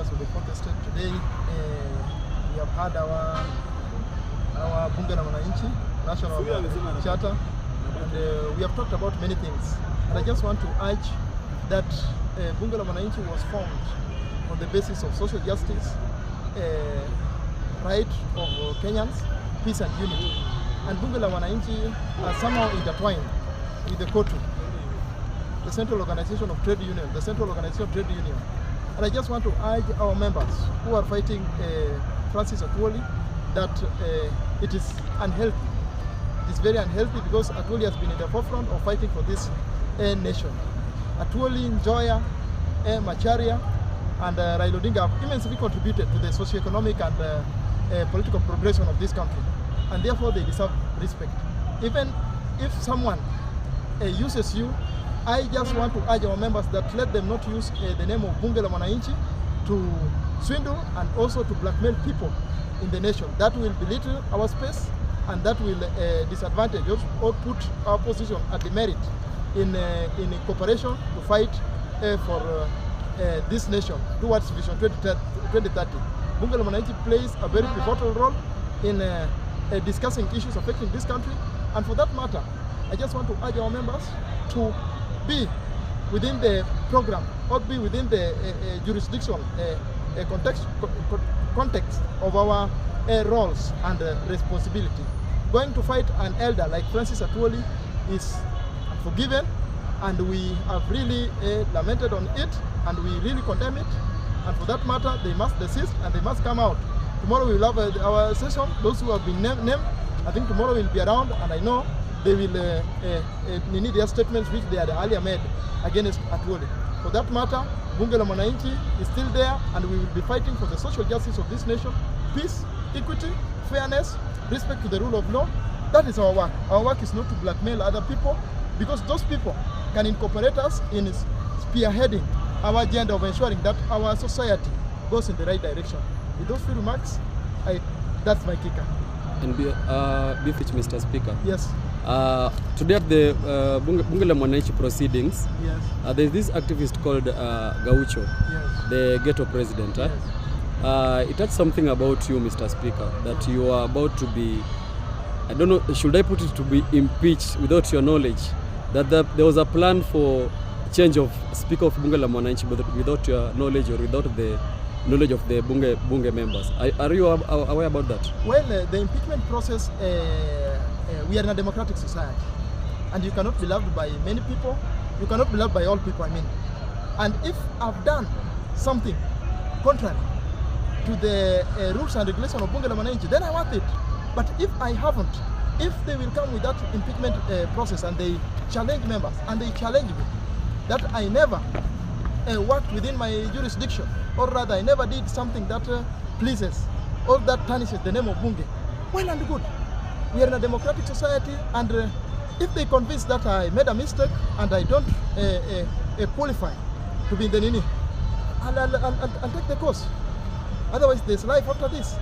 members of the fourth estate. Today we have had our Mbunge na Mwananchi national charter, and we have talked about many things. And I just want to urge that Mbunge na Mwananchi was formed on the basis of social justice, right of Kenyans, peace and unity. And Mbunge na Mwananchi are somehow intertwined with the KOTU, the Central Organization of Trade Union, And I just want to urge our members who are fighting Francis Atwoli that it is unhealthy. It is very unhealthy because Atwoli has been in the forefront of fighting for this nation. Atwoli, Njoya, Macharia, and Raila Odinga have immensely contributed to the socio-economic and political progression of this country, and therefore they deserve respect. Even if someone uses you, I just want to urge our members that let them not use the name of Mbunge la Mwananchi to swindle and also to blackmail people in the nation. That will belittle our space, and that will disadvantage or put our position at the merit in cooperation to fight for this nation towards Vision 2030. Mbunge la Mwananchi plays a very pivotal role in discussing issues affecting this country, and for that matter, I just want to urge our members to be within the program or be within the jurisdiction context of our roles and responsibility. Going to fight an elder like Francis Atwoli is unforgiven, and we have really lamented on it, and we really condemn it. And for that matter, they must desist and they must come out. Tomorrow we will have our session. Those who have been named, I think tomorrow will be around, and I know they will need their statements which they had earlier made against Atwoli. For that matter, Mbunge la Mwananchi is still there, and we will be fighting for the social justice of this nation, peace, equity, fairness, respect to the rule of law. That is our work. Our work is not to blackmail other people, because those people can incorporate us in spearheading our agenda of ensuring that our society goes in the right direction. With those few remarks, that's my kicker. And Mr. Speaker. Yes. Today at the Mbunge la Mwananchi proceedings, yes. There is this activist called Gaucho, yes. the ghetto president. Yes. It had something about you, Mr. Speaker, that you are about to be, I don't know, should I put it to be impeached without your knowledge? That there was a plan for change of Speaker of Mbunge la Mwananchi without your knowledge or without the knowledge of the Mbunge members. Are you aware about that? Well, the impeachment process, we are in a democratic society, and you cannot be loved by many people. You cannot be loved by all people, I mean. And if I've done something contrary to the rules and regulations of Mbunge la Mwananchi, then I want it. But if I haven't, if they will come with that impeachment process and they challenge members and they challenge me, that I never worked within my jurisdiction, or rather I never did something that pleases or that tarnishes the name of Mbunge, well and good. We are in a democratic society, and if they convince that I made a mistake and I don't qualify to be in the Nini, I'll take the course. Otherwise, there's life after this.